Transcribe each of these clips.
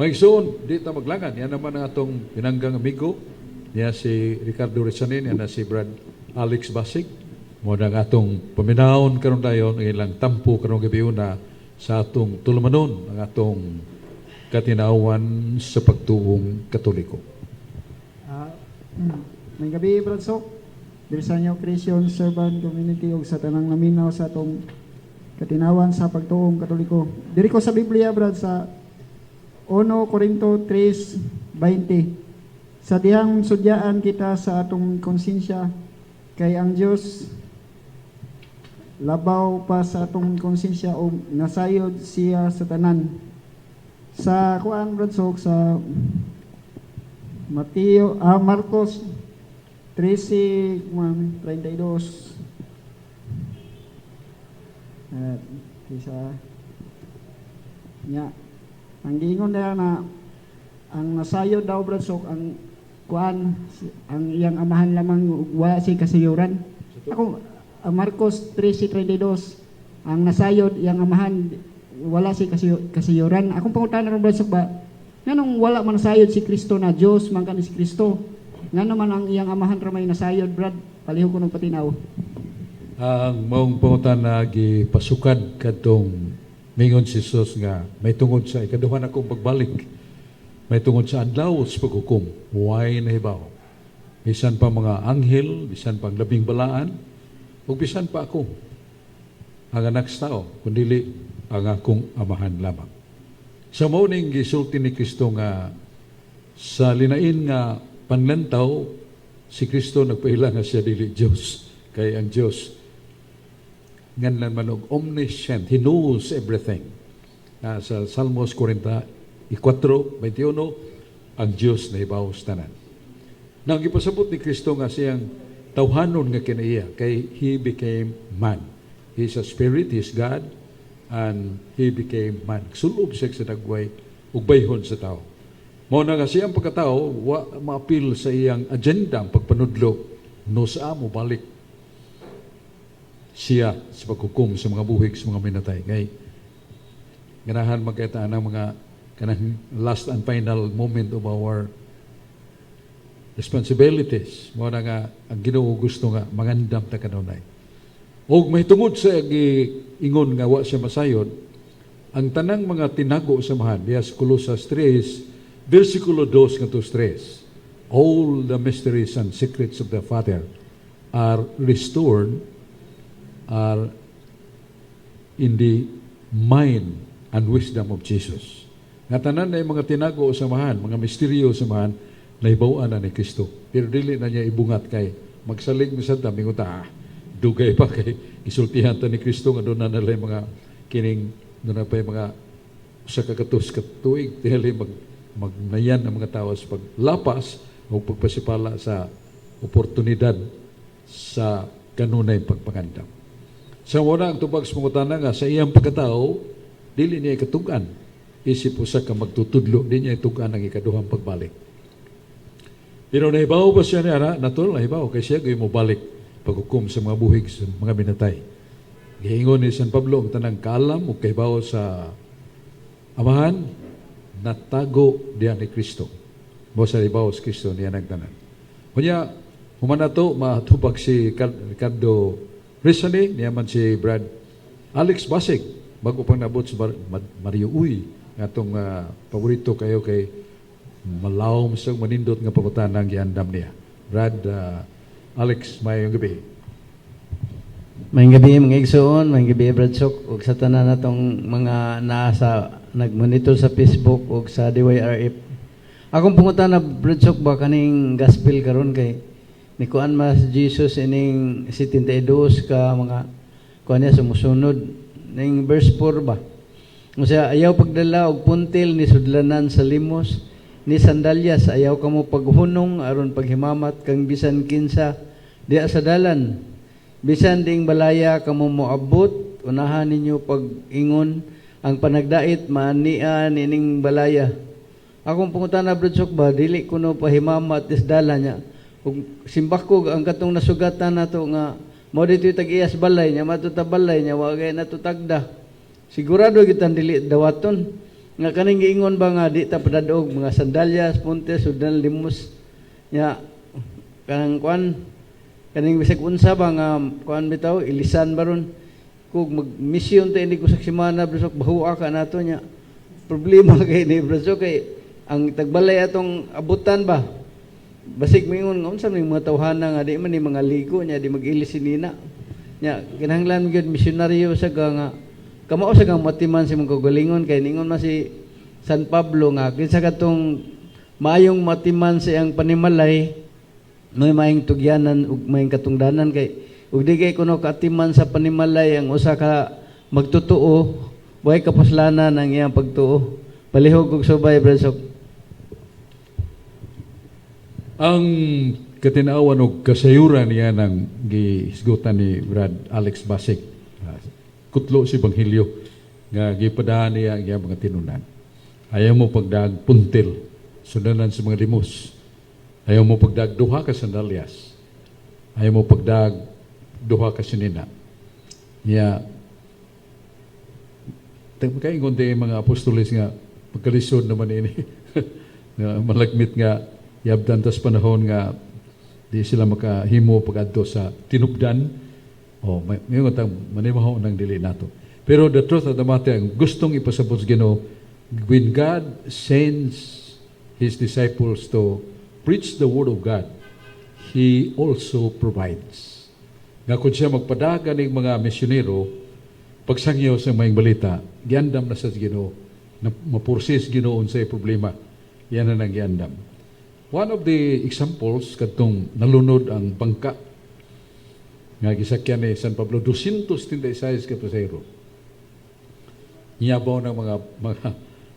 Mga igsoon, di ta maglangan. Yan naman ang atong pinanggang amigo. Niya si Ricardo Rizanin, yan na si Brad Alex Basig. Mao ang atong paminawon karon dayon ang ilang tampo karong gabi una sa atong tulumanon ang atong katinawan sa pagtuong Katoliko. Maayong gabii, Brad Sok. Diri sa inyo Christian Servant Community ug sa tanang naminaw sa atong katinawan sa pagtuong Katoliko. Diri ko sa Biblia, Brad, sa 1 Corinto 3:20. Sa dihang sudyaan kita sa atong konsensya, kay ang Dios labaw pa sa atong konsensya o nasayod siya sa tanan. Sa kuan, Brad Sok, sa Mateo, Marcos 13, 32. At isa nya ang giingon niya na ang nasayod daw, Brad Sok, ang kuan, ang iyang amahan lamang, wala siya kasayuran. Ako, Marcos 13:32, ang nasayod iyang amahan, wala siya kasayuran. Akong pangutana ron, Brad Sok, ba, nganong wala man nasayod si Kristo na Dios man kani si Kristo? Ngano man ang iyang amahan ra may nasayod, Brad? Palihog ko ng patinaw. Ang maong pangutana gipasukad kadtong mingon si Jesus nga may tungod sa ikaduha na kong pagbalik, may tungod sa adlaw sa paghukom, way nahibaw. Bisan pa mga anghel, bisan pa ang labing balaan, ug bisan pa ako, ang anak sa tao, kundili ang akong amahan lamang. Sa mao ning gisulti ni Kristo nga sa linain nga panlantaw, si Kristo nagpaila nga siya dili Dios, kay ang Dios nganlan man og omniscient, he knows everything. Sa Salmos 44:21, ang Dios nahibaw sa tanan. Nang gipasabot ni Kristo nga siyang tawhanon nga kinaiya, kay he became man. He is a spirit, he is God, and he became man. Sulob siya sa dagway ug bayhon sa tao. Mao na nga siyang pagkatao, wa maapil sa iyang agenda ang pagpanudlo no sa amo balik siya sa paghukom sa mga buhig sa mga minatay. Kay ganahan magkaitaan ang mga kanang last and final moment of our responsibilities. Mao na nga ang Ginoo gusto nga mangandam ta kanunay. Og mahitungod sa ingon nga wa siya masayod, ang tanang mga tinago sa amahan, diya sa Colosas 3, versikulo 2 ngadto 3, all the mysteries and secrets of the Father are restored, are in the mind and wisdom of Jesus. Nga tanan na yung mga tinago sa amahan, mga misteryo sa amahan, nahibaw-an na ni Kristo. Pero dili na niya ibungat kay magsalig mi sa mingon ta, dugay pa kay isultihan ta ni Kristo nga doon na nalay mga kining doon na pa yung mga 100 ka tuig dili magnayan ang mga tao sa paglapas o pagpasipala sa oportunidad sa kanunay pagpangandam. Sa muna ang tubag sa pangutana nga sa iyang pagkatao, dili niya ikatugan. Isip usa ka magtutudlo, di niya itugan ang ikaduhang pagbalik. Pero nahibaw ba siya niya? Natural nahibaw, kay siya mo balik paghukom sa mga buhig sa mga minatay. Giingon ni San Pablo ang tanang kaalam o kahibaw sa amahan, natago diyan ni Kristo. Mo sa hibaw sa Kristo niya nagtanan. Unya, human na to, matubag si Ricardo Rizani, niya man si Brad Alex Basig, bago pang nabot sa Mario Uy, nga atong paborito kayo kay malawom sa manindot nga pangutana ang giandam niya. Brad Alex, maayong gabi. Maayong gabi, mga igsoon, maayong gabi, Brad Sok, ug sa tanan natong mga nasa nagmonitor sa Facebook ug sa DYRF. Akong pangutana, Brad Sok, ba kaning gospel karon kay nikuan mas Jesus ining 72 ka mga kuan niya sumusunod ning verse 4 ba. Usa, ayaw pagdala og puntil ni sudlanan sa limos ni sandalyas, ayaw kamo paghunong aron paghimamat kang bisan kinsa diha sa dalan. Bisan diing balaya kamo moabot, unahan ninyo pag-ingon ang panagdait maania nining balaya. Akong pangutana, Brad Sok, ba, dili kuno pahimamat is dala niya. Ug simbako ang katong nasugatan nato nga mao dito tag-iyas balay niya, mato ta balay niya, wa gay nato tagda. Sigurado kitang dili dawaton. Nga kaning giingon ba nga di ta padad-og mga sandalyas, puntes, sudan, limos nya kanang kuan, kaning bisag unsa ba nga kuan bitaw, ilisan ba ron kug mag-mission ta ini kusag semana, Brad Sok, bahua ka nato nya. Problema kay ni, Brad Sok, kay ang tagbalay atong abutan ba, basig mingon nga unsa man yung mga tawhana nga di man ni mga ligo nya, di mag-ilis sinina nya. Kinahanglan gyud misyonaryo sa ka nga kamao sa kang matiman sa imong kaugalingon, kay ningon man si San Pablo nga kinsa katong maayong matiman sa iyang panimalay may maayong tugyanan ug maayong katungdanan, kay ug di kay kuno kaatiman sa panimalay ang usa ka magtotoo, way kapuslanan ang iyang pagtuo. Palihog og subay, Brad Sok. Ang katinawan og kasayuran niya ng gihisgutan ni Brad Alex Basik. Kutlo si Ebanghelyo nga gipadaan niya ang iyang mga tinunan. Ayaw mo pagdaag puntil, sundanan sa mga limos. Ayaw mo pagdaag duha ka sandalyas. Ayaw mo pagdaag duha ka sinina. Ya, kaingon din mga apostoles nga pagkalisod naman ini nga malagmit nga yabdan tas panahon nga di sila makahimo pag-adto sa tinubdan o may may tang manimaho ng dili nato. Pero the truth of the matter, ang gustong ipasabot sa Ginoo, when God sends His disciples to preach the word of God, He also provides. Nga kung siya magpadagan ng mga misyonero, pagsangyaw sa maayong balita, giandam na sa Ginoo, na mapursis Ginoo sa problema. Yan na nang giandam. One of the examples, kadtong nalunod ang bangka nga gisakyan ni San Pablo, 236 ka pasahero. Niyabaw ng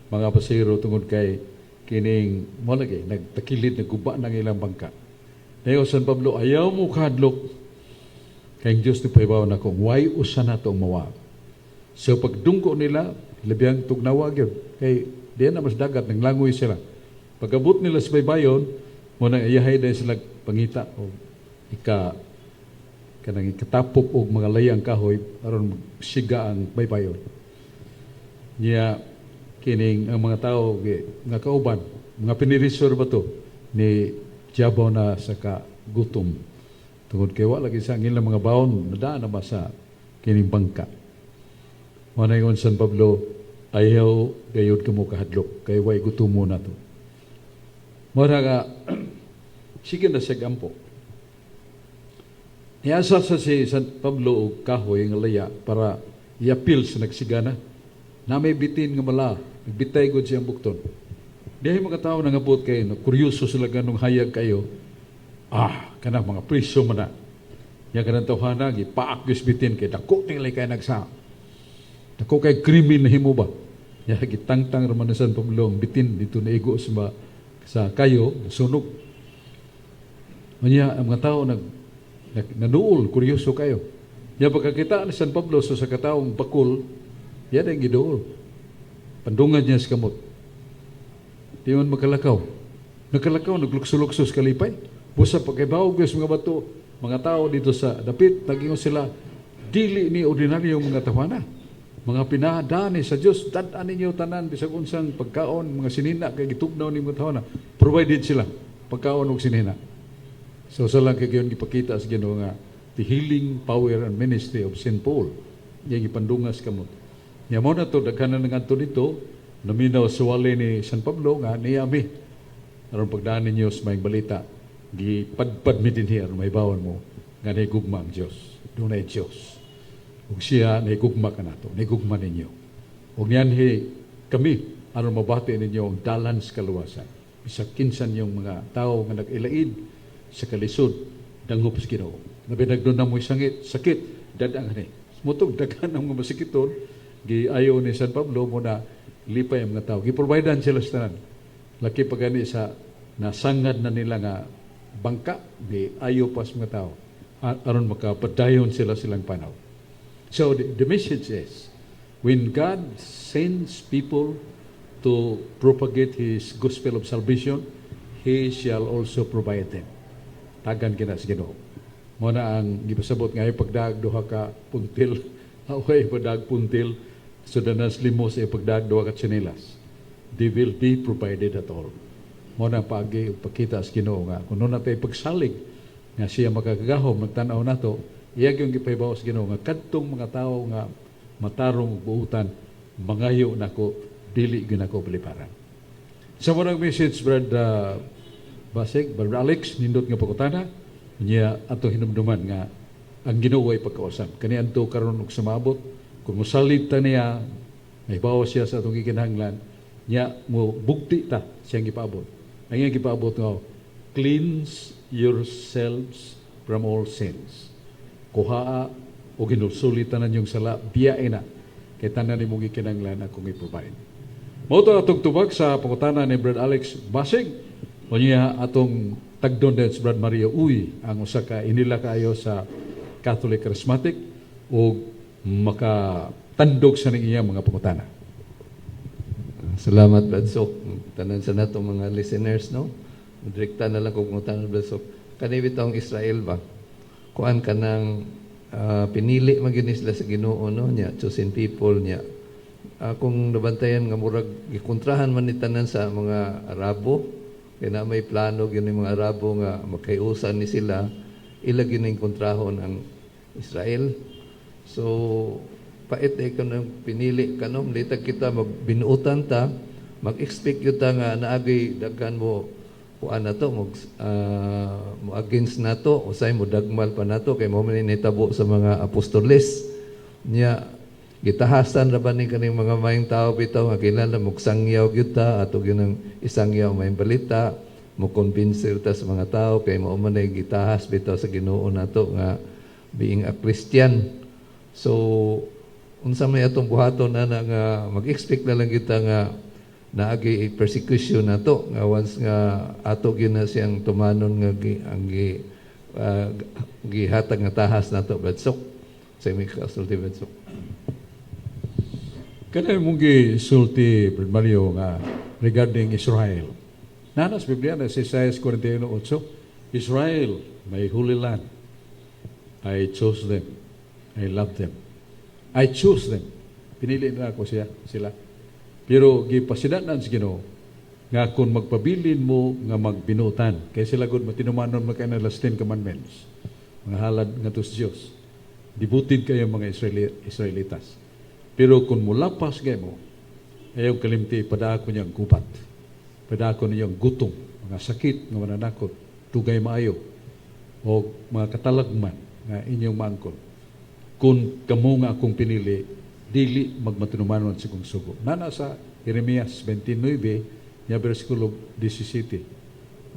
mga pasahero tungod kay kining mo lagi nagtakilid, nagguba ng ilang bangka. Dayon San Pablo, "Ayaw mo kahadlok kay ang Diyos ni pahibaw na kung way usa na itong mawa." So pagdungko nila, labiyang tugnawa gyud kay diyan na mas dagat, nanglangoy sila. Pagabot nila sa baybayon, mo nang ayahay dahil sila pangita o ika kanang ikatapok og mga layang kahoy aron siga ang baybayon. Niya kining ang mga tao nga kauban, mga pinirisor ba to ni Jabaw na sa kagutom. Tungod kay wa lagi sa ang ilang mga baon nadaan na ba sa kining bangka. Mo na ingon San Pablo, "Ayaw gayud kamo kahadlok kay way gutumo na to." Mo na nga sige na siya gampo. Niasa sa si San Pablo og kahoy nga laya para iapil sa nagsigana. Na may bitin nga mala, nagbitay gud siyang bukton. Dihay mga tao nangabot kay no, kuryoso sila ganong hayag kayo. Ah, kanang mga priso man na. Ya kanang tawhana gipaak gyud bitin kay dako tingali kay nagsa. Dako kay krimen na himo ba. Ya gitangtang raman ni San Pablo ang bitin dito naigo sa kayo, sunog. Unya ang mga tao nag, nag nanuol, kuryoso kayo. Ya pagkakita ni San Pablo sa kataong bakul, yan ang giduol. Pandungan niya sa kamot. Di man makalakaw. Nakalakaw, naglukso-lukso sa kalipay. Busa pagkaibaw sa mga bato, mga tao dito sa dapit, nagingon sila, "Dili ni ordinaryong mga tawana. Mga pinadani sa Diyos, dad-an ninyo tanan, bisag unsang pagkaon, mga sinina, kay gitugnaw ni mga tawana." Provided sila, pagkaon og sinina. So sa lang kay gayon gipakita sa Ginoo nga the healing power and ministry of St. Paul. Iya gipandungas kamot. Nya mo na to daghan na ngadto dito, naminaw sa wali ni San Pablo nga niyami aron pagdaan ninyo sa maayong balita, gipadpad mi dinhi aron mahibawan mo nga nahigugma ang Dios. Dunay Dios. Ug siya nahigugma kanato, nahigugma ninyo. Ug nianhi kami aron mabati ninyo ang dalan sa kaluwasan. Bisag kinsan yung mga tao nga nag-ilaid sa kalisod, dangop sa Ginoo. Labi nagduna mo'y sakit, sakit, dadang hani. Mutog daghan ang mga masikiton, giayo ni San Pablo mo na lipay ang mga tao. Giprovidean sila sa tanan. Laki pa gani sa nasangad na nila nga bangka, di ayo pa sa mga tao aron makapadayon sila silang panaw. So the message is, when God sends people to propagate His gospel of salvation, He shall also provide them. Tagan kina sa Ginoo. Mo na ang gipasabot nga ay pagdaag duha ka puntil, away pagdaag puntil, so danas limos ay pagdaag duha ka tsinelas. They will be provided at all. Mao na paagi ug pakita sa Ginoo nga kung naa tay pagsalig nga siya makakagahom magtan-aw nato, iya gyud gipahibaw sa Ginoo nga kadtong mga tawo nga matarong ug buutan mangayo nako, dili gyud nako paliparan. Sa murang message, Brad Basig, Brad Alex, nindot nga pangutana niya, ato hinumduman nga ang Ginoo ay pagkausap. Kani anto karon og sumabot, kung mosalig ta niya, may bawo siya sa atong gikinahanglan, niya mo bugti ta siyang gipaabot. Ang iyang gipaabot nga, "Cleanse yourselves from all sins." Kuhaa o ginulsuli tanan yung sala, biyae na. Kay tanan nimong gikinahanglan akong i-provide. Mao to atong tubag sa pangutana ni Brad Alex Basig. O niya atong tagdon din si Brad Mario Uy, ang usa ka inila kaayo sa Catholic Charismatic o makatandog sa ning iyang mga pangutana. Salamat, Brad Sok. Tanan sa natong mga listeners, no? Direkta na lang kung pangutana, Brad Sok. Kani bitawng Israel ba? Kuan ka ng pinili man gyud ni sila sa Ginoo, no, nya chosen people niya. Kung nabantayan nga murag gikontrahan man ni tanan sa mga Arabo kay na may plano gyud ni mga Arabo nga makaiusan ni sila, ila gyud ning kontrahon ang Israel. So pait ay kanang pinili ka, no, litag kita magbinuutan ta, mag-expect gyud ta nga naagay daghan mo kuan na to, mo against nato, usay mo dagmal pa nato kay mo man nitabo sa mga apostoles niya. Gitahasan ra ba ni kaning mga maayong tao bitaw nga kinahanglan mogsangyaw gyud ta, ato gyud ang isangyaw maayong balita, mo convince ta sa mga tao kay mao man ay gitahas bitaw sa Ginoo nato nga being a Christian. So unsa may atong buhaton ana nga mag-expect na lang kita nga naagi persecution nato nga once nga ato gyud na siyang tumanon nga gi, ang gi, gihatag nga tahas nato, Brad Sok? Sa imong kasulti, Brad Sok. Kanay mong gisulti, Brad Mario, nga regarding Israel. Naa sa Biblia na sa Isaiah 41:8, "Israel, my holy land, I chose them, I love them. I choose them." Pinili na ako siya, sila. Pero gipasidanan sa Ginoo nga kung magpabilin mo nga magbinutan, kay sila gud matinumanon man kay na last 10 commandments, mga halad nga sa Dios. Devoted kayo mga Israelitas. Pero kung mulapas gay mo, ayaw kalimti, padako niya ang gubat. Padako niya ang gutom, mga sakit nga mananakot, dugay maayo, o mga katalagman nga inyong maangkon. Kung kamo nga akong pinili, dili magmatinumanon sa kong sugo. Nana sa Jeremias 29, niya versikulo 17,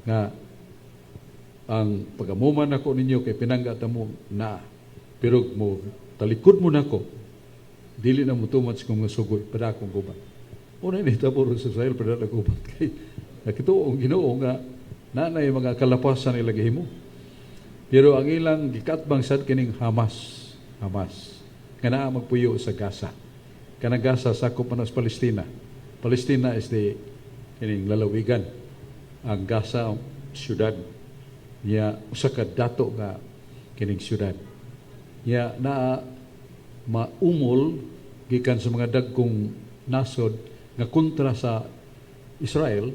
nga ang pagamuman ako ninyo kay pinangga mo na, pero mo talikod mo nako, dili na mo tuman sa kong sugo, padakong gubat. Una ni tabo sa Israel, padakong gubat kay nakituo ang Ginoo nga nanay mga kalapasan nila gihimo. Pero ang ilang gikatbang sad kining Hamas nga naa magpuyo sa Gaza. Kanang Gaza sakop man sa Palestina. Palestina is the kining lalawigan. Ang Gaza syudad niya, usa ka dato nga kining syudad. Niya naa maumol gikan sa mga dagkong nasod nga kontra sa Israel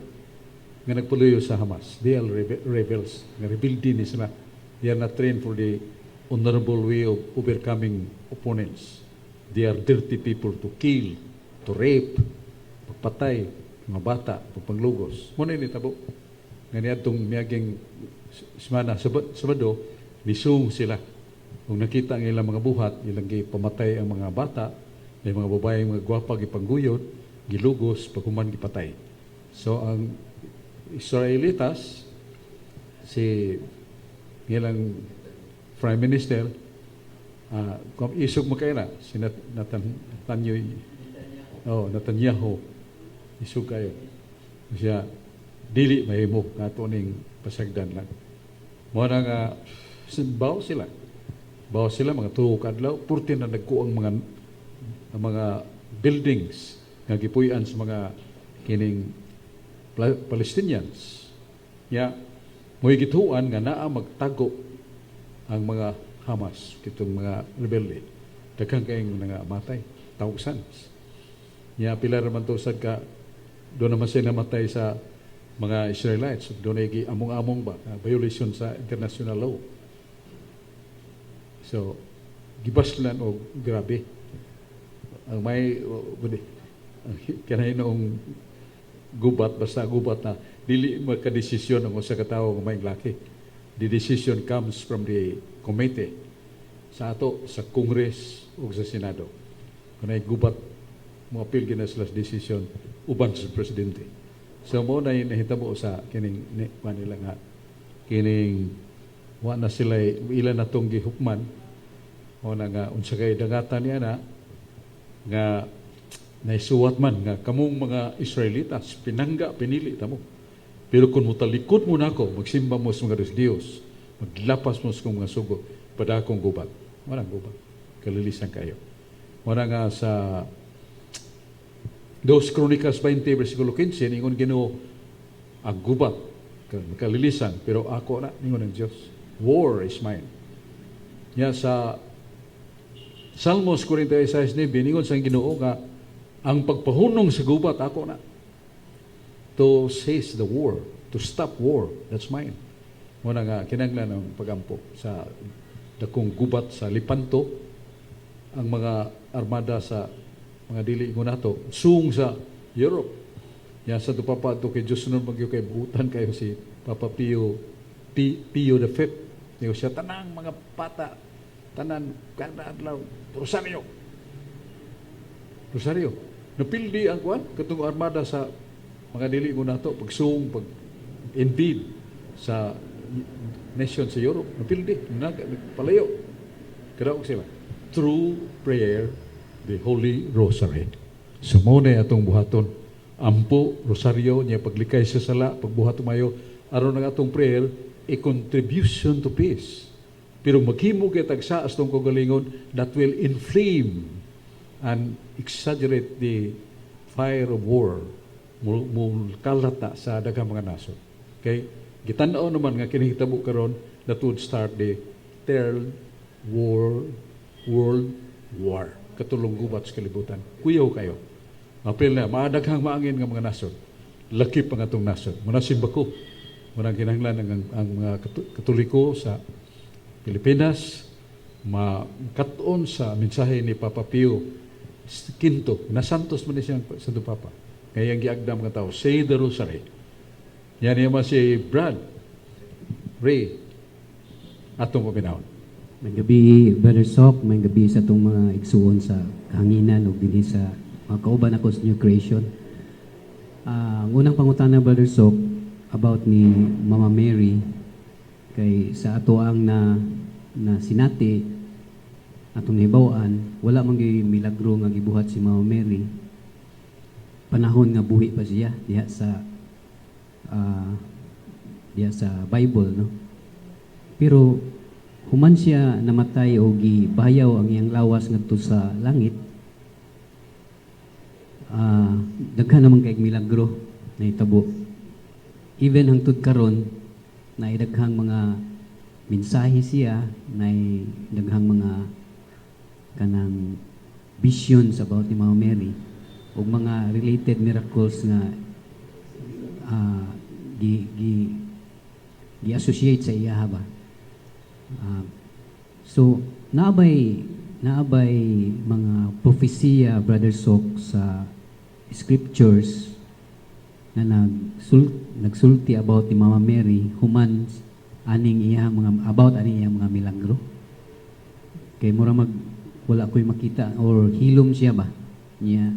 nga nagpaluyo sa Hamas. They are rebels. Nga rebelde ni sila. They are not trained for the honorable way of overcoming opponents. They are dirty people to kill, to rape, pagpatay, mga bata, pagpanglugos. Muna ni tabo. Nga niadtong miaging semana, Sabado, nisung sila. Kung nakita ang ilang mga buhat, ilang gipamatay ang mga bata, may mga babae, mga gwapa, gipangguyod, gilugos, paghuman gipatay. So ang Israelitas, si ilang Prime Minister, kung isog mo kayo na, si Netanyahu, oh, Netanyahu, isog kayo. Siya, dili mahimo nga ato ning pasagdan lang. Mao na nga, baw sila. Baw sila mga tuo ka adlaw, purti na nagkuang mga buildings nga gipuy-an sa mga kining Palestinians. Ya, mo'y gituan nga naa magtago ang mga Hamas, kitong mga rebelde. Daghang kayong nga matay, thousands. Ya, pila raman to sad ka Doon naman siya namatay sa mga Israelites. Doon ay among-among ba, violation sa international law. So, gibaslan og grabe. Ang may, ang kanay noong gubat, basta gubat na dili makadesisyon ang usa ka tawo nga may laki. The decision comes from the committee sa ato, sa Congress ug sa Senado. Kung ay gubat, mo appeal gina sila sa decision uban sa presidente. So mo na nahitabo sa kining ni, nila nga kining wa na sila ila na tong gihukman o na nga unsa kay dangatan niya na nga naisuwat man nga kamong mga Israelitas, pinangga, pinili tamo, pero kung mutalikod mo nako, magsimba mo sa mga Diyos Diyos, maglapas mo sa kong mga sugo, padakong gubat, walang gubat, kalilisan kayo. Wala nga sa 2 Kronikas 20 versikulo 15, ningon Ginoo ang gubat kalilisan, pero ako na, ningon ng Dios. War is mine. Ya sa Salmos 46:9, ningon sa Ginoo nga ang pagpahunong sa gubat ako na. To cease the war, to stop war, that's mine. Muna nga kinanglan ang pagampo sa dakong gubat sa Lepanto, ang mga armada sa mga dili ko nato sung sa Europe. Ya sa to Papa to kay Diyos nun magyo kay buutan kayo si Papa Pio Pio the Fifth. Niyo siya tanang mga pata, tanan kada adlaw rosaryo. Rosaryo. Napildi ang kuan katong armada sa mga dili ko nato pagsung, pag invade sa nation sa Europe. Napildi, nagpalayo. Kadaog sila. Through prayer, the Holy Rosary. So mo na atong buhaton. Ampo, rosaryo, niya paglikay sa sala, pagbuhat tumayo, aron ang atong prayer, a contribution to peace. Pero maghimo kay tagsa as tong kagalingon that will inflame and exaggerate the fire of war. Mo kalata sa daghang mga nasod. Okay? Gitan-aw naman nga kini hitabo karon that would start the Third World War. Katulong gubat sa kalibutan. Kuyaw kayo. Apil na, maadaghang maangin nga mga nasod. Lakip ang atong nasod. Muna ko. Muna kinahanglan ang mga Katoliko sa Pilipinas makatuon sa mensahe ni Papa Pio Quinto. Nasantos man ni siyang Santo Papa. Kaya ang giagdam nga tao, say the rosary. Yan niya si Brad Ray atong paminawon. May gabi, Brother Sok, may gabi sa itong mga igsuon sa kahanginan o dinhi sa mga kauban ako sa New Creation. Ang unang pangutana, Brother Sok, about ni Mama Mary, kay sa ato ang na na sinati atong nahibaw-an, wala man gyud milagro nga gibuhat si Mama Mary panahon nga buhi pa siya diha sa Bible, no? Pero human siya namatay o gibayaw ang iyang lawas ngadto sa langit, daghan naman kay milagro nahitabo. Even hangtod karon, na daghang mga mensahe siya, na daghang mga kanang visions about ni Mama Mary ug mga related miracles nga gi gi gi-associate sa iya ba. So naabay mga propesiya, Brother Sok, sa scriptures na nagsulti about ni Mama Mary human aning iyang mga about aning iyang mga milagro? Kay mura mag wala ko'y makita or hilom siya ba niya.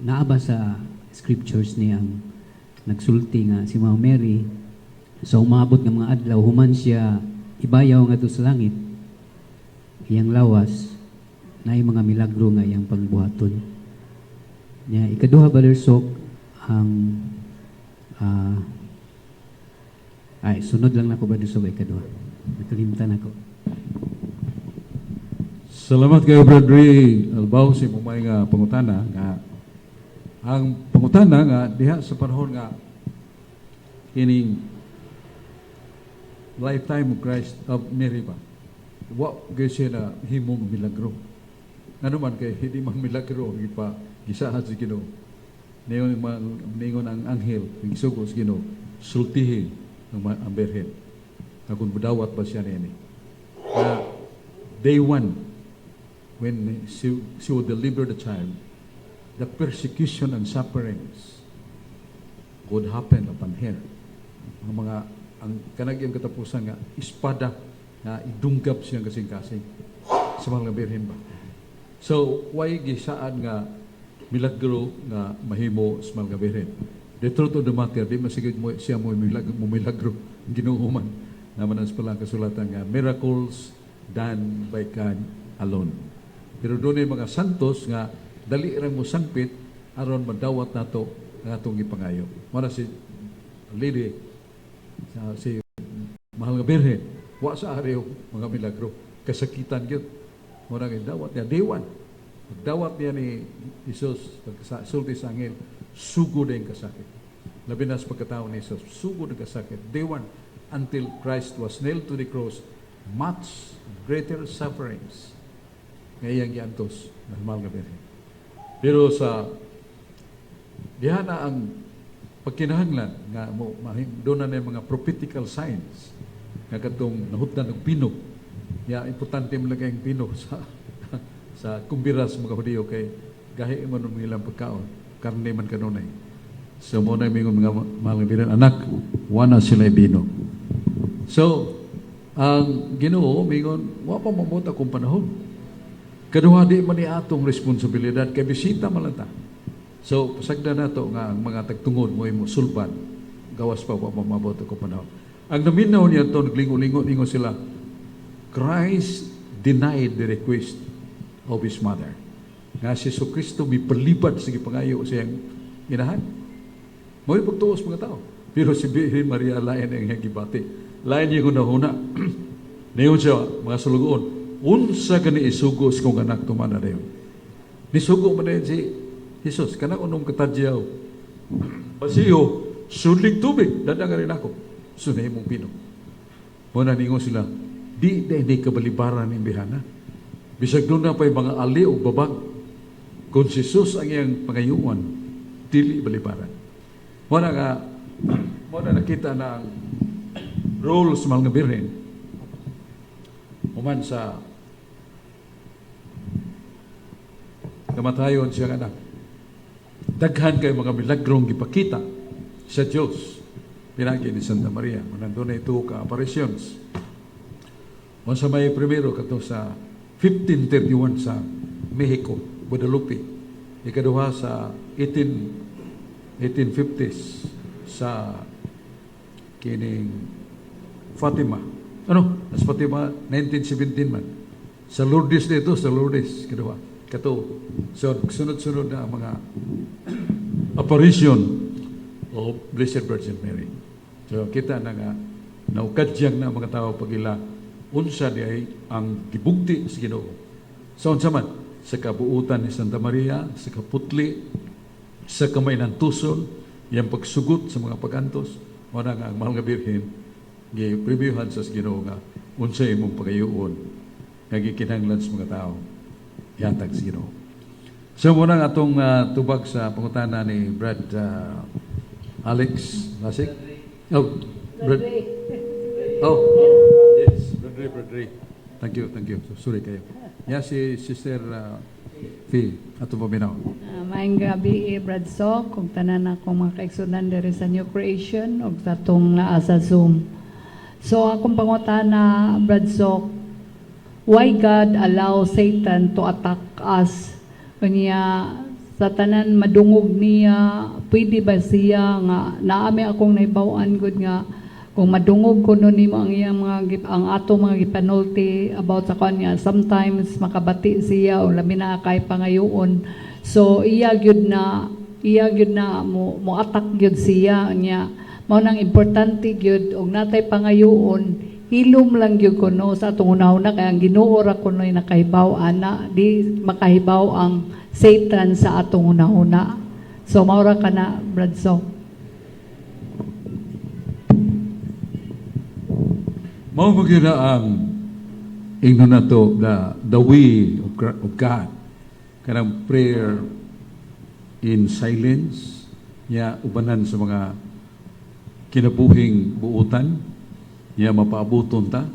Naa ba sa scriptures niya ang nagsulti nga si Mama Mary sa umabot nga mga adlaw human siya ibayaw ngadto sa langit iyang lawas, naay mga milagro nga iyang pangbuhaton niya? Ikaduha, Brother Sok, ang ay, sunod lang nako, Brother Sok. Ikaduha, nakalimtan ako. Salamat kayo, Brad Ray Albao, sa imong may nga pangutana nga ang pangutana nga diha sa panahon nga kining lifetime of Christ, of Mary ba, wa gyud siya na himong milagro, ngano man kay hindi man milagro ang gipa gisaad sa Ginoo. Ningon ang anghel, migsugo sa Ginoo, sultihi ang birhen. Nga kung budawat ba siya niini. Na day one, when she would deliver the child, the persecution and sufferings would happen upon her. Ang mga ang kanag iyang katapusan nga espada nga idunggab siyang kasing-kasing sa mga birhen ba. So, why gisaad nga milagro nga mahimo sa mga birhen? The truth of the matter, di masigid mo siya mo milagro, Ginoo man. Naman ang palang kasulatan nga miracles done by God alone. Pero doon mga santos nga dali rang mo sangpit aron madawat nato ang atong gipangayo. Mara si Lady sa si Mahal nga Birhen, wa sa ari mga milagro, kasakitan gyud. Mura nga dawat niya day one. Pagdawat niya ni Jesus, pagka sulti sa anghel, sugod ang kasakit. Labi na sa pagkatao ni Jesus, sugod ang kasakit. Day one, until Christ was nailed to the cross, much greater sufferings nga iyang giantos na Mahal nga Birhen. Pero sa diha na ang pagkinahanglan nga mo doon na yung mga prophetical signs nga katong nahutdan og pino. Ya, importante mo lagay ang pino sa kumbira sa mga Hudiyo kay gahi man ang ilang pagkaon, karne man kanunay. So mo na mingon, "Mga mahal nga birhen, anak, wala sila bino." So ang Ginoo mingon, "Wa pa mamot akong panahon." Kaduha, di man ni atong responsibilidad kay bisita man lang ta. So pasagdan nato nga ang mga tagtungod mo imo sulban gawas pa, wa pa mabot akong panahon. Ang naminaw niya to naglingo-lingo, ningon sila, Christ denied the request of his mother. Nga si Kristo mipalibad sa gipangayo sa iyang inahan. Mao pagtuos mga tao. Pero si Birhen Maria, lain ang iyang gibati. Lain niya hunahuna. Niyon siya, "Mga sulugoon, unsa gani isugo sa kong anak tumana dayon?" Nisugo man dayon si Jesus, kana unom katadyaw. Basiyo, sudlig tubig, dadanga rin ako. So nahimong pino. Mo na ningon sila, di na hindi kabalibaran ng bihana. Bisag doon na pa'y mga ali o babag. Kung si Jesus ang iyang pangayuan, dili balibaran. Mo na nakita na ang role sa mga birhen. Human sa kamatayon siyang anak, daghan kay mga milagrong gipakita sa Diyos pinagi ni Santa Maria. Nandun na ito ka apparitions. O sa may primero kato sa 1531 sa Mexico, Guadalupe. Ikaduha sa 1850s sa kining Fatima. Ano? As Fatima, 1917 man. Sa Lourdes dito, sa Lourdes, kaduha. Kato. So, sunod-sunod na ang mga apparition of Blessed Virgin Mary. So, kita na nga, naukadyang na ang mga tao pagila, unsa di ay ang gibugti sa Ginoo. Sa unsa man, sa kabuutan ni Santa Maria, sa kaputli, sa kamay ng tuson, iyang pagsugot sa mga pagantos, mao na nga ang mahal nga Birhen, gi-previewhan sa Ginoo nga unsa imong pagayuon nga gikinahanglan sa mga tao, ihatag sa Ginoo. So muna ang atong tubag sa pangutana ni Brad Alex Lasik. Oh, Brad. Oh, yes, Brad Ray, Brad Ray. Thank you, thank you. So, sorry kayo. Yeah, si Sister Fee, ato paminaw. Maayong gabi, eh, Brad Sok, kung tanan akong mga kaigsunan diri sa New Creation ug sa atong naa sa Zoom. So akong pangutana, Brad Sok, why God allow Satan to attack us? Kanya sa tanan madungog niya, pwede ba siya nga naami akong nahibaw-an gud nga kung madungog kuno nimo ang iyang mga ang ato mga gipanulti about sa kanya, sometimes makabati siya o labi na kay pangayoon, so iya gyud na mo mo attack gyud siya. Nya mao nang importante gyud og natay pangayoon, hilom lang gyud kuno sa atong hunahuna kay ang Ginoo ra kuno'y nakahibaw ana, di makahibaw ang Satan sa atong hunahuna. So mao ra kana, Brad So. Mao mo gyud na ang ingnon nato the way of God, kanang prayer. in silence, nya ubanan sa mga kinabuhing buutan, nya mapaabuton ta.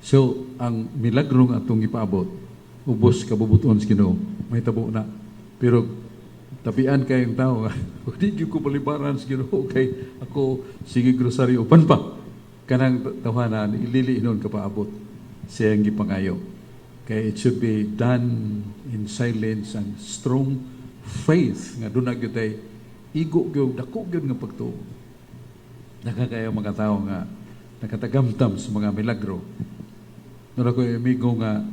So ang milagro nga atong ipaabot ubos kabubuton sa Ginoo, mahitabo na. Pero tabian kayong tao nga di gyud ko balibaran sa Ginoo kay ako sige grocery uban pa kanang tawhana, ilili hinon ka paabot sa iyang gipangayo, kay it should be done in silence and strong faith nga duna gyud tay igo gyud, dako gyud nga pagtuo. Nakakayo mga tao nga nakatagamtam sa mga milagro. Naa ko'y amigo nga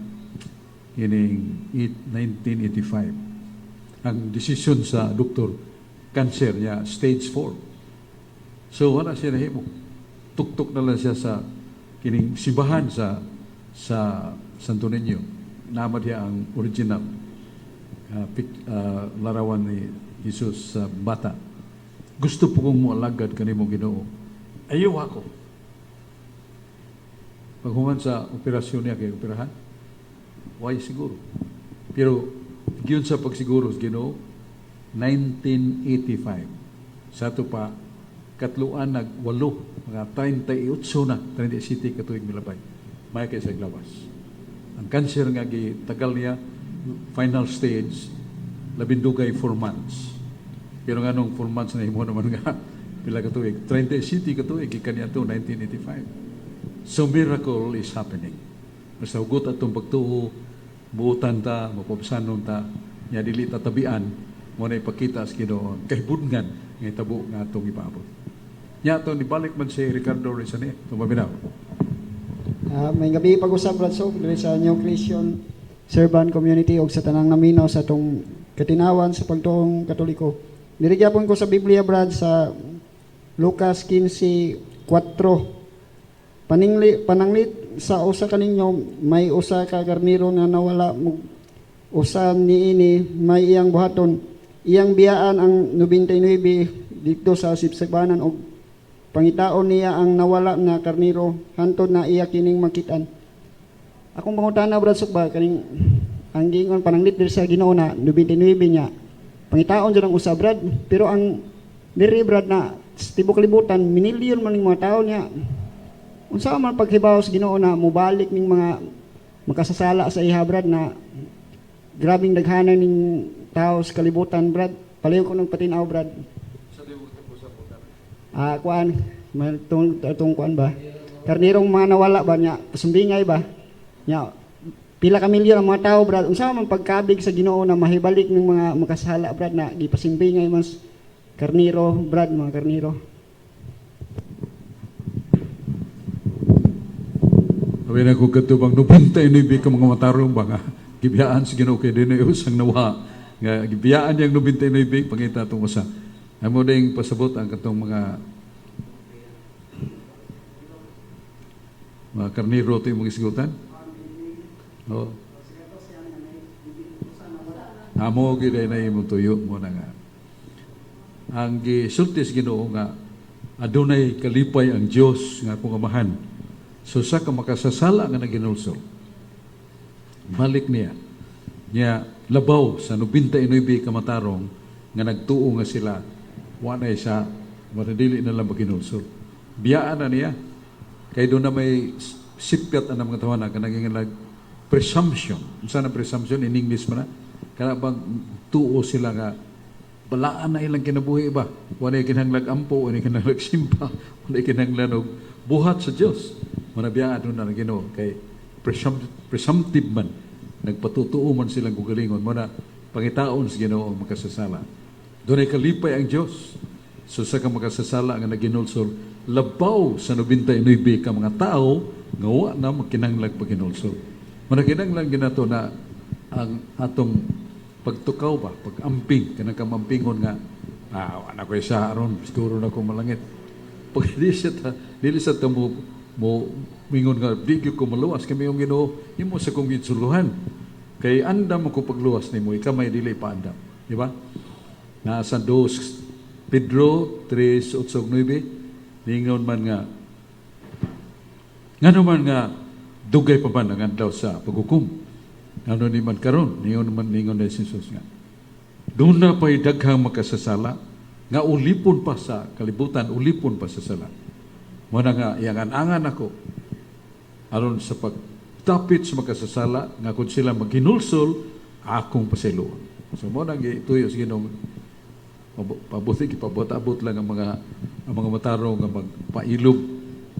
ining 1985 ang desisyon sa doktor, cancer niya stage 4. So wala siya nahimo, tuktok na lang siya sa kining simbahan sa Santo Niño. Nama diya ang original larawan ni Jesus sa bata. "Gusto po kong moalagad kanimo, Ginoo. Ayaw ako." Paghuman sa operasyon niya, kay operahan, why siguro? Pero giyon sa pagsiguro sa Ginoo, 1985, sa ato pa, katluan nag-8, mga 38 na, 37 katuig milabay. May kay sa lawas. Ang cancer nga gitagal niya, final stage, labindugay 4 months. Pero nga nung 4 months na himo naman nga pila ka tuig, 37 ka tuig gikan niya to 1985. So miracle is happening. Basta hugot atong pagtuo, buutan ta, mapabsanon ta, nya dili ta tabian, mo na ipakita sa Ginoo ang kahibudngan nga itabo nga atong ipaabot. Nya ato nibalik man si Ricardo Rizane, tumaminaw. May gabi pag-usap, Brad Sok, diri sa New Creation Servant Community og sa tanang naminaw sa atong katinawan sa pagtuong Katoliko. Diri gyapon ko sa Biblia, Brad, sa Lucas 15:4. Paningli pananglit sa usa kaninyo may usa ka karniro nga nawala, mo usa niini, may iyang buhaton? Iyang biyaan ang 99 didto sa sibsibanan og pangitaon niya ang nawala nga karniro hantod na iya kining makitaan. Akong pangutana, Brad Sok ba, kaning ang giingon pananglit diri sa Ginoo na 99 niya pangitaon jud ang usa, Brad, pero ang diri, Brad, na sa tibuok kalibutan minilyon man ning mga tao niya, unsa man paghibaw sa Ginoo na mobalik ning mga makasasala sa iha, Brad, na grabing daghanan ning tao sa kalibutan, Brad? Paliw ko ng patinaw, Brad. Kuan, tong tong kuan ba? Karnirong mga nawala ba niya, pasumbingay ba? Nya pila ka milyon ang mga tao, Brad. Unsa man pagkabig sa Ginoo na mahibalik ng mga makasala, Brad, na gipasimbingay mas karniro, Brad, mga karniro? Sabi na ko katubang 99 ka mga matarong ba nga gibiyaan sa Ginoo kay dinay usang nawa nga gibiyaan niyang 99, pangita atong usa. Amo ding pasabot ang katong mga karniro to imong isgutan. No. Amo gyud na imong tuyo mo na nga. Ang gisulti sa Ginoo nga adunay kalipay ang Dios nga akong amahan. So sa ka makasasala nga naginulsol, balik niya. Niya labaw sa 99 ka matarong nga nagtuo nga sila wa na sa manadili na lang maginulsol. Biyaan na niya. Kay doon na may sipyat ang mga tawana kanang nag presumption. Unsa na presumption in English man na? Kana bang tuo sila nga balaan na ilang kinabuhi ba? Wala kinahanglag ampo, wala kinahanglag simpa, wala kinahanglan og buhat sa Dios. Manabiyaan doon na ang Ginoo kay presumptive man, nagpatutuo man silang kugalingon mo na pangitaon sa Ginoo ang makasasala. Doon ay kalipay ang Dios. So sa ka makasasala nga naginulsol, labaw sa 99 ka mga tao nga wa na makinahanglag paghinulsol. Manakinahanglan ginato na ang atong pagtukaw ba, pag-amping, kanang kamampingon nga, wa na ko isa aron, siguro na ko malangit. Pag di siya ta, dili sa ta mo mingon nga, di gyud ko maluwas, kami yung Ginoo, imo sa kong gitsuluhan. Kay andam ko pagluwas nimo, ikaw may dili pa andam. Di ba? Nasa 2 Pedro 3:8-9, ningon man nga, ngano man nga dugay pa man ang adlaw sa paghukom. Ngano ni man karon, ningon man, ningon na si Jesus nga. Duna pa'y daghang makasasala nga ulipon pa sa kalibutan, ulipon pa sa sala. Mao na nga iyang angan ako aron sa pagdapit sa makasasala nga kung sila maghinulsol, akong pasayloon. So mao nang gituyo sa Ginoo, pabuti gipaabot-abot lang ang mga matarong nga magpailob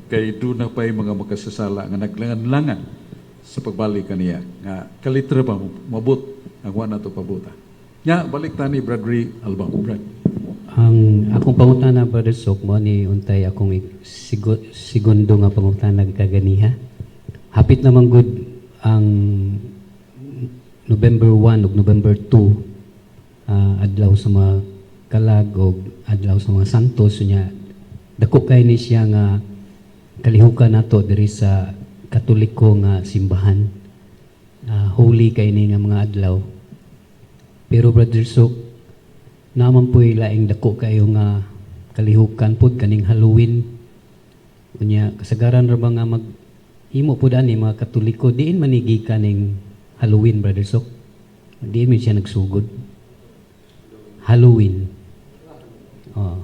kay duna pa'y mga makasasala nga naglangan-langan sa pagbalik kaniya nga kalitra pa mabot ang wa nato pabuta. Nya balik tani Brad Ray Albam. Brad. Ang akong pangutana, Brother Sok, mo ni untay akong segundo nga pangutana kaganiha. Hapit naman gud ang November 1 ug November 2, adlaw sa mga kalag ug adlaw sa mga santos nya. Dako kay ni siya nga kalihukan nato diri sa Katoliko nga simbahan. Holy kay ni nga mga adlaw. Pero Brother Sok, naman po'y laing dako kayo nga kalihukan pod kaning Halloween. Unya kasagaran ra ba nga mag imo pod ani mga Katoliko, diin man ni gikan ning Halloween, Brother Sok? Diin man siya nagsugod. Halloween. Oh.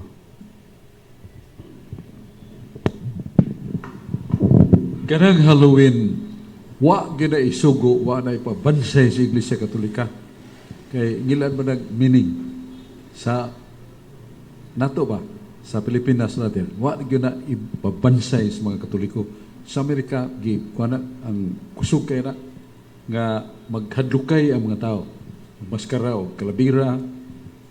Kanang Halloween, wa gina isugo, wa na ipabansay sa Iglesia Katolika. Kay ngilan man nag meaning sa nato ba sa Pilipinas natin, wa gyud na ipabansay sa mga Katoliko. Sa Amerika gi kuha na ang kusog kay na nga maghadlokay ang mga tao. Maskara o kalabira.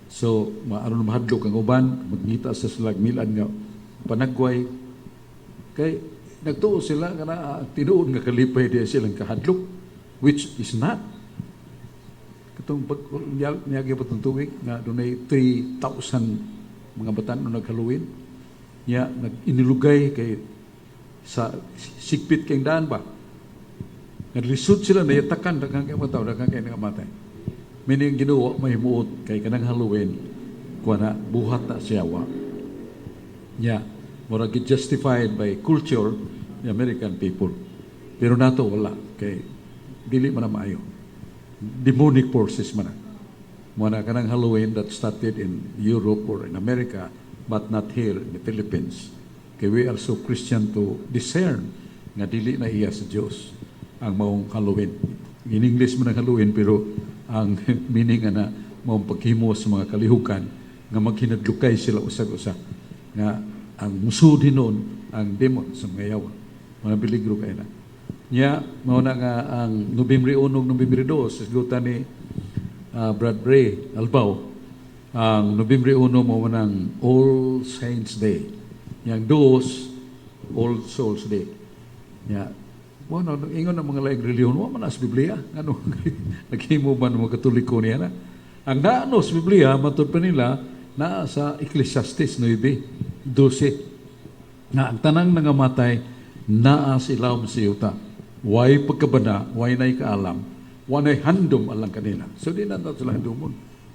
So maaron mahadlok ang uban, magngita sa sila milan nga panagway kay nagtuo sila nga na ang tinuod nga kalipay diya silang kahadlok, which is not. Katong pag niagi pa tong tuig nga dunay 3,000 mga batan no nag-Halloween nya nag-inilugay kay sa sikpit kay daan ba, naglisod sila, nayatakan, daghan kay mga tao, daghan kay nangamatay. Meaning Ginoo mahimuot kay kanang Halloween kuha na buhat na siya wa nya murag justified by culture the American people. Pero nato wala kay dili man na maayo. Demonic forces man na. Mo na kanang Halloween that started in Europe or in America but not here in the Philippines. Kay we are so Christian to discern nga dili na iya sa Dios ang maong Halloween. In English man ang Halloween, pero ang meaning nga na maong paghimo sa mga kalihukan nga maghinadlukay sila usag-usa nga ang muso noon ang demon sa mga yawa. Mga peligro kay na. Nya, mao na nga ang Nobyembre 1 ug Nobyembre 2, sa sigutan ni Brad Ray Albao, ang Nobyembre 1 mao man ang All Saints Day. Yang dos, All Souls Day. Nya, mo na ingon ang mga laing relihiyon, wa man na sa Biblia. Ngano naghimo man ang mga Katoliko niya na. Ang naano sa Biblia, matud pa nila, naa sa Ecclesiastes 9:12. Nga ang tanang nangamatay, naa sa ilawom sa yuta. Way pagkabana, way na'y kaalam, way handom alang kanila. So di na sila handomon.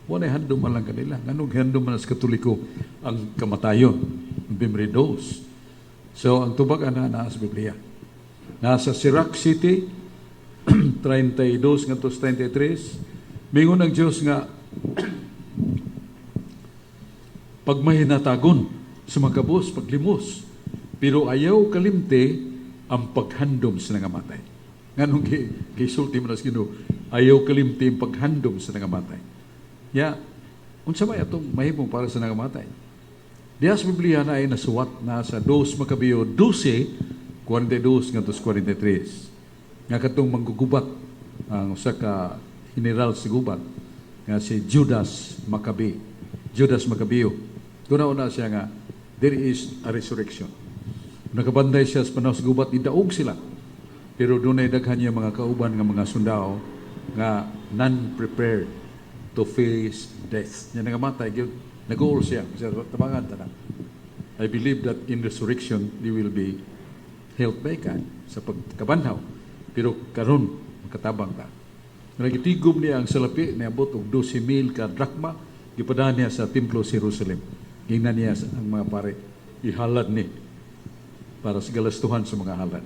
Way handom alang kanila. Nganong handom man sa Katoliko ang kamatayon? Nobyembre 2. So ang tubag ana naa sa Biblia. Nasa Sirach City, 32 ngadto sa 33, mingon ang Dios nga pagmahinatagon sa mga kabus, paglimos. Pero ayaw kalimti ang paghandom sa nangamatay. Nganong gisulti man sa Ginoo, ayaw kalimti ang paghandom sa nangamatay. Ya, unsa may atong mahimong para sa nangamatay? Diya sa Biblia na ay nasuwat na sa 2 Macabeo 12, 42 ngadto sa 43. Nga katong manggugubat ang usa ka general sa gubat nga si Judas Maccabi. Judas Macabeo. Una-una siya nga there is a resurrection. Nakabanday siya sa panahon sa gubat, idaog sila. Pero dunay daghan niya mga kauban nga mga sundao nga non-prepared to face death. Nya nangamatay, gyud nag-uol siya. Siya tabangan ta na. I believe that in resurrection, they will be healed by God sa pagkabanhaw. Pero karon makatabang ta. Nagitigom niya ang salapi, niabot og 12,000 ka drakma, gipadaan niya sa templo sa Jerusalem. Gingnan niya ang mga pare, ihalad ni para sa galastuhan sa mga halad.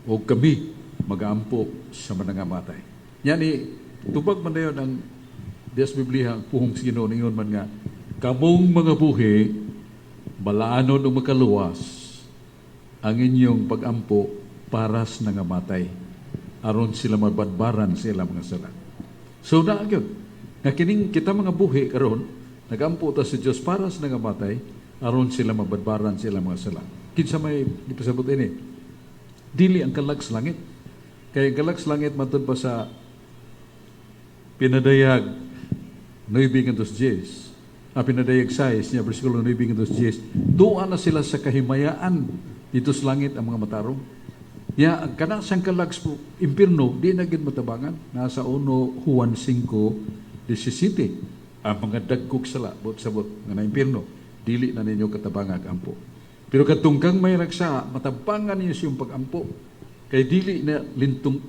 O kami magaampo sa manangamatay. Yani, tubag man dayon ang Diya sa Biblia, ang puhong sa Ginoo ningon man nga, kamong mga buhi, balaanon o makaluwas, ang inyong pagampo paras nangamatay, aron sila mabadbaran sa ilang mga sala. So naa gyud nga kining kita mga buhi karon, nagampo ta sa Dios para sa nangamatay, aron sila mabadbaran sa ilang mga sala. Kinsa may gipasabot ini? Dili ang kalag sa langit. Kay ang kalag sa langit, matud pa sa Pinadayag 9:10, Pinadayag 6 niya, bersikulo 9:10, tuwa na sila sa kahimayaan dito sa langit ang mga matarong. Ya, ang kana sang kalag sa impirno, di na gyud matabangan. Nasa 1 Juan 5:17. Ang mga dagkog sala, buot sabot, nga na impirno, dili na ninyo katabangan ampo. Pero kadtong kang may ragsa, matabangan ninyo siyang pag-ampo. Kay dili na lintong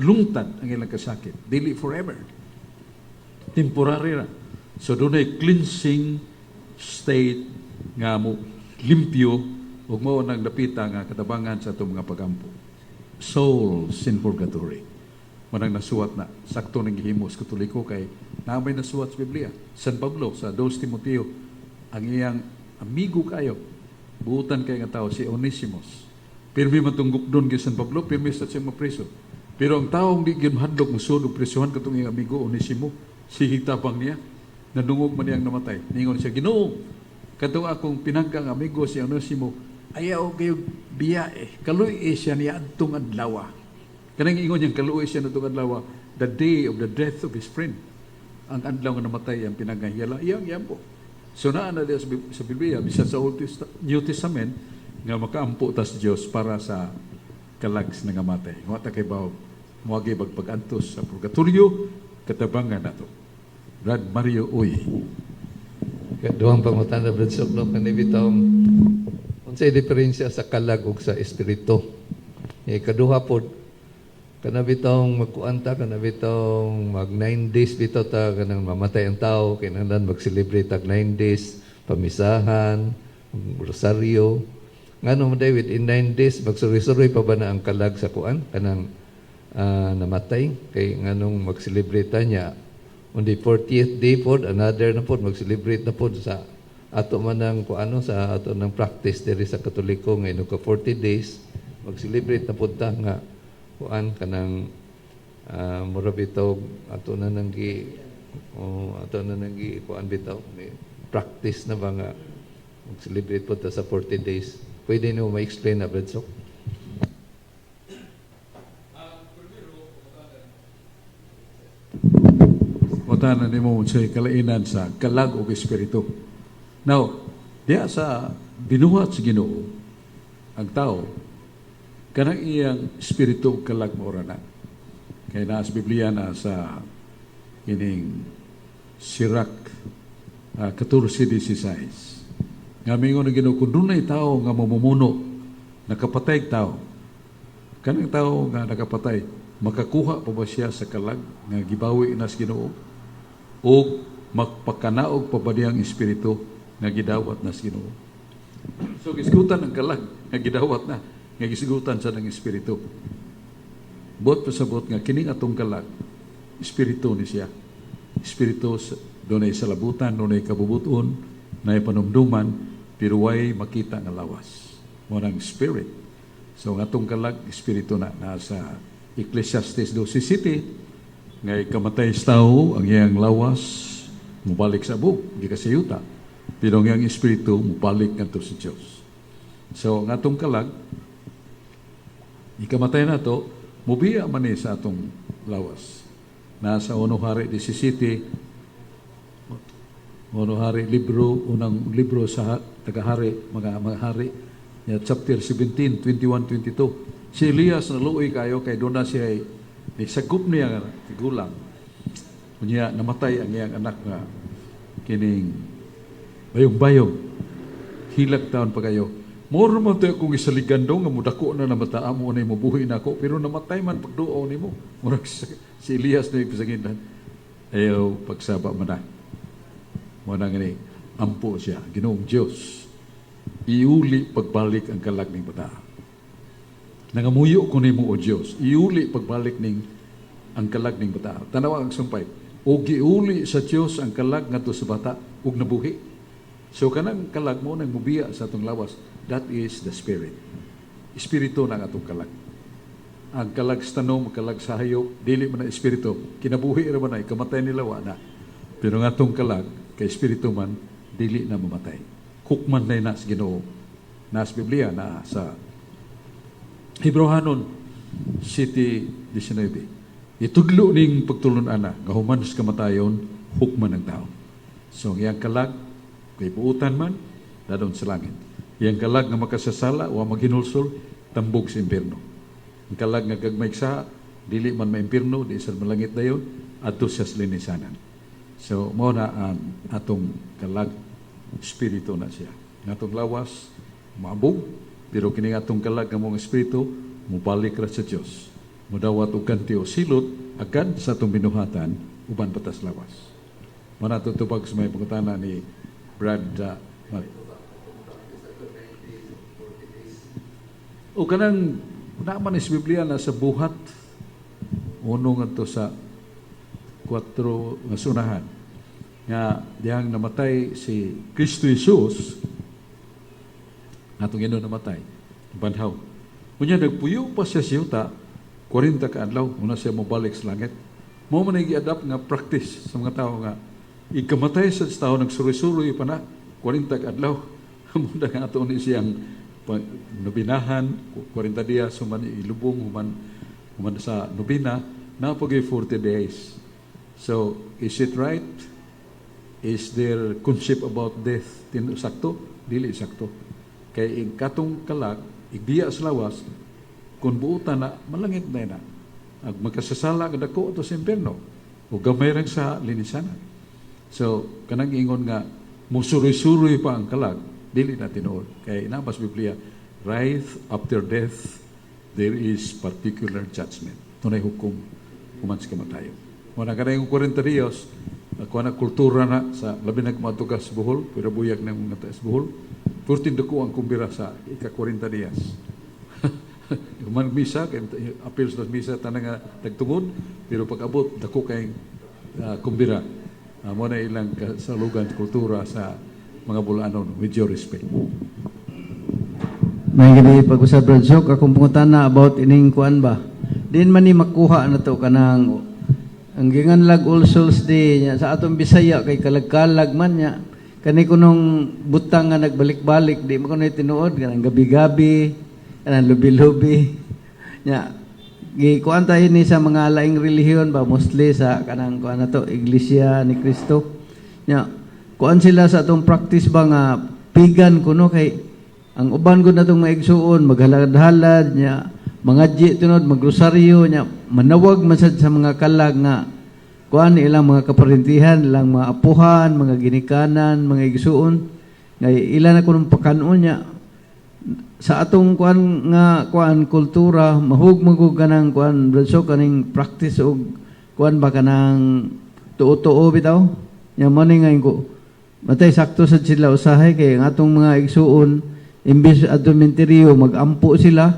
lungtad ang ilang kasakit. Dili forever. Temporary ra. So dunay cleansing state nga mo limpyo ug mao nang dapita nga katabangan sa atong mga pagampo. Souls in purgatory. Manang nasuwat na. Sakto ning gihimo sa Katoliko kay naa may nasuwat sa Biblia. San Pablo sa 2 Timoteo, ang iyang amigo kayo, buutan kay nga tao si Onesimus. Pirmi man tong gukdon kay San Pablo, pirmi sa siya mapriso. Pero ang taong di gyud mahadlok mosulod og presohan katong iyang amigo Onesimo, sige tapang niya, nadungog man niyang namatay. Ningon siya, "Ginoo, katong akong pinangkang amigo si Onesimo, ayaw kayo biya eh. Kaluy siya niya adtong adlaw." Kanang ingon niyang kaluoy siya adtong adlaw, the day of the death of his friend. Ang adlaw nga namatay ang pinanghiyala, iyang yampo. So naa na diya sa Biblia, bisan sa Old New Testament, nga makaampo tas Dios para sa kalags nga matay. Wa ta kay bawo, moagi pag-antos sa purgatorio, katabangan nato. Brad Mario Uy. Duhang pangutana, Brad Sok, no? Kani bitawng unsay diferensya sa kalag ug sa espiritu? Eh, kaduha pod, kana bitawng magkuan ta, kana bitawng mag 9 days bitaw ta, kanang mamatay ang tao, kinahanglan mag-celebrate tag 9 days, pamisahan, rosaryo. Ngano man day within 9 days magsuri-suroy pa ba na ang kalag sa kuan kanang namatay? Kay nganong mag-celebrate ta niya on the 40th day pod, another na pod, mag-celebrate na pod sa ato man ang kuano, sa ato ng practice diri sa Katoliko nga ka 40 days mag-celebrate na pod ta nga kuan kanang mura bitaw ato na nang gi kuan bitaw, may practice na ba nga mag-celebrate pod ta sa 40 days? Pwede no ma-explain na, Brad Sok? Mutanan nimo unsay kalainan sa kalag ug espiritu. Now, diya sa binuhat sa Ginoo ang tao, kanang iyang espiritu ug kalag mao na. Kay naa sa Biblia na sa kining Sirach 14:16. Nga mingon ang Ginoo, kung dunay tao nga mamumuno, nakapatay tao, kanang tao nga nakapatay, makakuha pa ba siya sa kalag nga gibawi na sa Ginoo? O magpakanaog pa ba niyang espiritu nga gidawat na sa Ginoo? So gisgutan ang kalag nga gidawat na, nga gisgutan sa ng espiritu. Buot pasabot nga kining atong kalag, espiritu ni siya. Espiritu dunay salabutan, dunay kabubuton, nay panumduman, pero way makita nga lawas. Mo nang spirit. So ang atong kalag, espiritu na nasa Ecclesiastes 12:7, nga ikamatay sa tao, ang iyang lawas mubalik sa abog, gikan sa yuta. Pero ang iyang espiritu mubalik ngadto sa Dios. So ang atong kalag, ikamatay na to, mubiya man ni sa atong lawas. Nasa Uno Hari 17, Uno Hari libro, unang libro sa tagahari, mga hari, ya, chapter 17, 21, 22. Si Elias naluoy kayo kay doon na siya ay nisagop niya nga tigulang. Unya namatay ang iyang anak nga kining bayong-bayong. Hilak taon pa kayo. Moro man tayo kung isaligan daw nga mudako na namata mo na mabuhi na ako, pero namatay man pagduo nimo. Murag si Elias na ipasagindan. Ayaw pagsaba man na. Mo na ngani ampo siya, Ginoong Dios. Iuli pagbalik ang kalag ning bata. Nangamuyo ko nimo, o Dios, iuli pagbalik ning ang kalag ning bata. Tanawa ang sumpay. O giuli sa Dios ang kalag ngadto sa bata ug nabuhi. So kanang kalag mao nang mubiya sa atong lawas. That is the spirit. Espiritu na ang atong kalag. Ang kalag sa tanom, kalag sa hayop, dili man na espiritu. Kinabuhi ra man na, ikamatay nila wa na. Pero ang atong kalag, kay espiritu man, dili na mamatay. Hukman na na sa Ginoo. Nas Biblia na sa Hebreohanon 7:19. Itudlo ning pagtulon-ana nga human sa kamatayon, hukman ang tao. So ang iyang kalag kay buutan man, dadon sa langit. Iyang kalag nga makasasala wa maghinulsol, tambog sa impierno. Ang kalag nga gagmay sa dili man maimpierno, di sa malangit dayon, adto sa linisanan. So mao na ang atong kalag, espiritu na siya. Ang atong lawas maabog, pero kini atong kalag nga mong espiritu mubalik ra sa Dios. Mudawat og ganti o silot agad sa atong binuhatan uban patas lawas. Mao na tutubag sa may pangutana ni Brad Mari. O kanang naman is Biblia na sa Buhat uno ngadto sa 4 nga sunahan nga dihang namatay si Kristo Jesus, atong Ginoo, namatay banhaw, unya nagpuyo pa siya sa yuta 40 ka adlaw una siya mobalik sa langit. Mao man ay gi-adapt nga practice sa mga tao nga ikamatay sa tao, nagsuroy-suroy pa na 40 ka adlaw. Mao na nga ato ni siyang nobinahan, 40 dias, human ilubong, human human sa nobina na pag 40 days. So is it right? Is their concept about death sakto? Dili sakto, kay ing katong kalag igbiya sa lawas, kung buutan na, malangit na na. Ag magkasasala nga dako to sa impierno o gamay rang sa linisanan. So kanang ingon nga musuroy-suroy pa ang kalag, dili na tinuod, kay nabas Biblia, right after death there is particular judgment. Tunay hukom human sa kamatayon. Wala ka na yung 40 dias, ako na kultura na sa labi na kumadto ka sa Bohol, pero buyag ng mga sa Bohol. 14 dako ang kumbira sa ika 40 dias. Human misa, kay apil sa misa tanang nga tagtungod, pero pag abot dako kay kumbira. Mo na ilang kasalugan kultura sa mga Bulanon, with your respect. May gabi pag-usab, Brad Sok, akong pangutana about ining kuan ba. Din man ni makuha na to kanang ang ginganlag All Souls Day niya sa atong Bisaya kay kalag-kalag man niya. Kani kunong butang nga nagbalik-balik, di mo kuno tinuod kanang gabi-gabi, kanang lubi-lubi. Nya gi kuan tayo ni sa mga laing relihiyon ba, mostly sa kanang kuan na to, Iglesia ni Cristo. Nya kuan sila sa atong practice ba nga pagan kuno, kay ang uban gud natong maigsuon maghalad-halad nya mangadyi tunod magrosaryo, nya manawag man sad sa mga kalag nga kuan ilang mga kaparintihan, ilang mga apuhan, mga ginikanan, mga igsuon ngay ila na kunong pakanon. Nya sa atong kuan nga kuan kultura, mahug magug kanang kuan, Brad Sok, kaning practice og kuan ba, kanang tuo-tuo bitaw. Nya mo ni nga ko matay sakto sad sila usahay, kay ang atong mga igsuon, imbes adto menteryo magampo sila,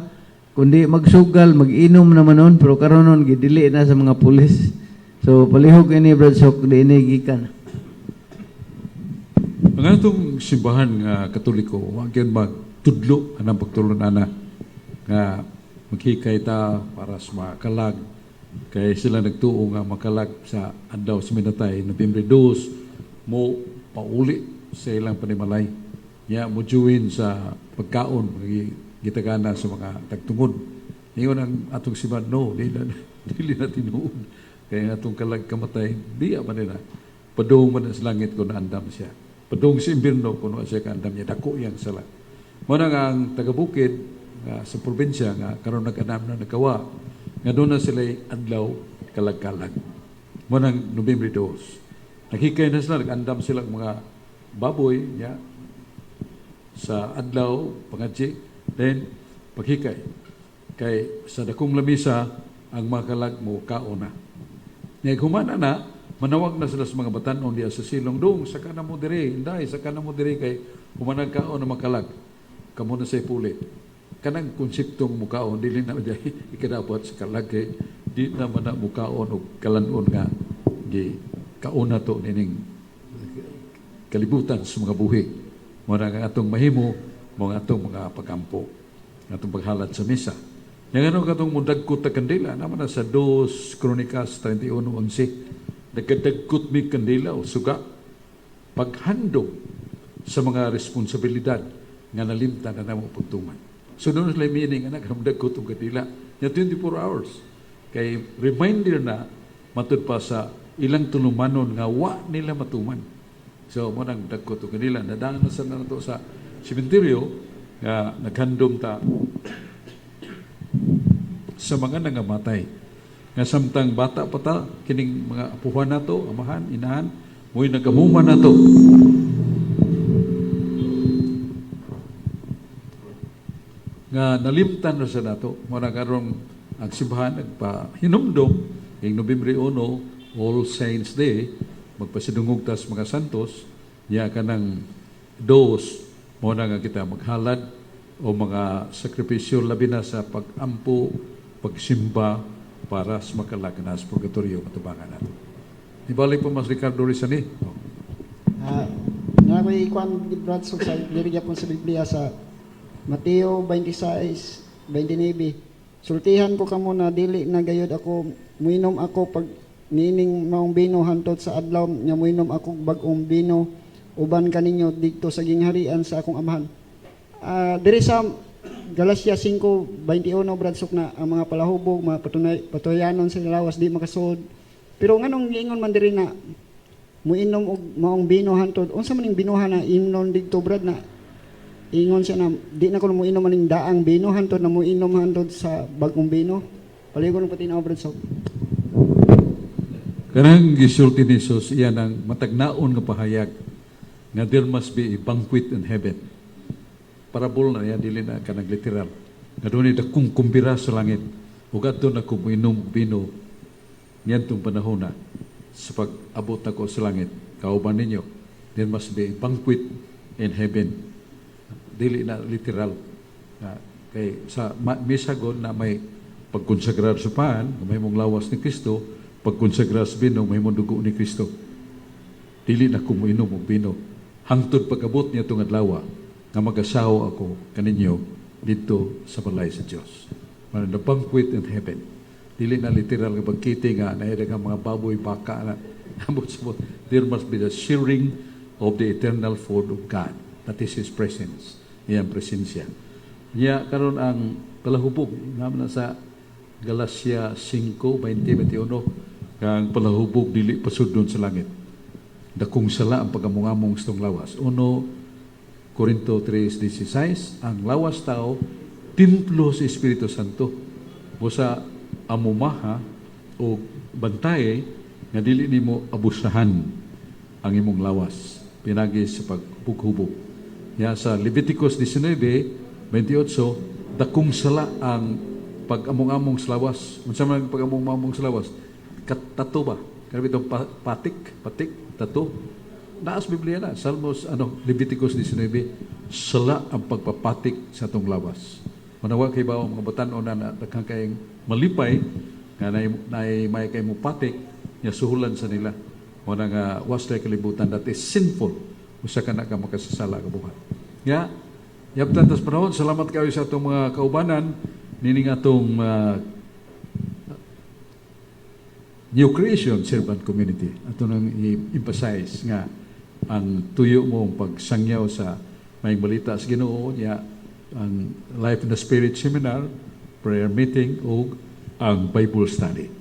kundi magsugal, mag-inom naman nun, pero karon nun gidili na sa mga pulis. So palihog ini, Brad Sok, di ini gikan. Ang atong simbahan nga Katoliko, wa gyud magtudlo anang pagtulon ana nga maghikay ta para sa mga kalag, kay sila nagtuo nga makalag sa adlaw sa minatay, Nobyembre 2, mo pauli sa ilang panimalay nya mo join sa pagkaon gitagana sa mga tagtungod. Ingon ang atong simbahan, no, dili na tinuod, kay ang atong kalag kamatay, biya man nila, padung man na sa langit kung naandam siya, padung sa impierno kung wa siya kaandam niya, dako iyang sala. Mo na nga ang taga-bukid nga sa probinsya nga karon nag-andam na, nagkawa nga doon na sila adlaw kalag-kalag mo nang Nobyembre 2. Naghikay na sila, nag-andam sila og mga baboy nya sa adlaw pangadji, then paghikay kay sa dakong lamisa ang mga kalag mo kaon na. Nya humana na, manawag na sila sa mga batanon diya sa silong, "Dong, saka na mo dire, inday, saka na mo dire, kay humanag kaon na makalag kamo na sa puli." Kanang konseptong mukaon, dili na diay ikadapat sa kalag, kay di na man na mukaon og kalanon nga gi Kauna to nining kalibutan sa mga buhi. Mao na ang atong mahimo, mga atong mga pagampo, atong paghalad sa misa. Yang ano katong mudagkot ta kandila, naman na sa 2 Kronikas 31:11, nagkadagkot mi kandila o suga, paghandom sa mga responsibilidad nga nalimtan na namo pagtuman. So doon sila meaning, anak, mudagkot og kandila. Nya 24 hours. Kay reminder na matud pa sa ilang tulumanon nga wa nila matuman. So mo nang dagkot og kandila. Nadaan na sa nato sa sementeryo nga naghandom ta sa mga nangamatay. Nga samtang bata pa ta, kining mga apuhan nato, amahan, inahan, mo'y nagamuman nato. Nga nalimtan na sa nato, mo na karon ang simbahan nagpahinumdom ing Nobyembre 1, All Saints Day, magpasidungog ta sa mga santos, niya kanang dos, mo na nga kita maghalad o mga sakripisyo labi na sa pag-ampo, pagsimba para sa makalagnas purgatorio matubangan nato. Ibalik po Mas Ricardo Rizani. Oh. Na ako'y ikuan Brad Sok sa diri gyapon sa Biblia sa Mateo 26:29. Sultihan ko kamo na dili na gayud ako muinom ako pag niining maong bino hantod sa adlaw nga muinom ako bag-ong bino uban kaninyo didto sa gingharian sa akong amahan. Diri sa Galacia 5:21, Brad Sok, na ang mga palahubog, mga patunay, patuyanon sa lawas di makasuod. Pero nganong giingon man diri na muinom og maong bino hantod, unsa man ning binuhan na imnon didto, Brad, na ingon siya na di na ko muinom maning daang bino hantod na muinom hantod sa bag-ong bino? Paligon pati na, Brad Sok. Kanang gisulti ni Jesus, iyan ang matagnaon nga pahayag nga there must be a banquet in heaven. Parabol na yan, dili na kanang literal. Nga doon dakong kumbira sa langit. Ug adto na ko moinom og bino niadtong panahon na sa pag-abot nako sa langit. Kauban ninyo, there must be a banquet in heaven. Dili na literal. Na, kay sa misa god na may pagkonsagrar sa pan, may mong lawas ni Kristo, pagkonsagrar sa bino, may mong dugo ni Kristo. Dili na ko moinom og bino. Hangtod pag-abot niya itong adlaw, nga mag-asawa ako kaninyo dito sa balay sa Dios. Man, the banquet in heaven. Dili na literal nga pagkiti nga naira nga mga baboy baka na ambot sabot. There must be the sharing of the eternal food of God. That is His presence. Iyang presensya. Niya karon ang palahubog naman na sa Galacia 5:20-21 nga ang palahubog dili pasudlon sa langit. Dakong sala ang pag-among-among sa tong lawas. 1 Corinto 3:16, ang lawas tao templo sa Espiritu Santo. Busa amumaha o bantay nga dili nimo abusahan ang imong lawas pinagi sa paghubog. Ya sa Leviticus 19:28, dakong sala ang pag-among-among sa lawas. Unsa man ang pag-among-among sa lawas? Katato ba? Kaya itong patik, patik, tato. Naas Biblia na, Salmos, ano, Leviticus 19, sala ang pagpapatik sa atong lawas. Manawa kay ba ang mga batan-on na daghang kayong malipay, nga nay may kay mo patik, nga suhulan sa nila. Mo na nga was kalibutan, that is sinful. Usa ka na ka makasasala ka buhat. Nga, yabtan tas panahon, salamat kayo sa atong mga kaubanan, nining atong New Creation Servant Community. Ato nang i-emphasize nga ang tuyo mo pagsangyaw sa may balita sa Ginoo niya, ang Life in the Spirit Seminar, prayer meeting ug ang Bible study.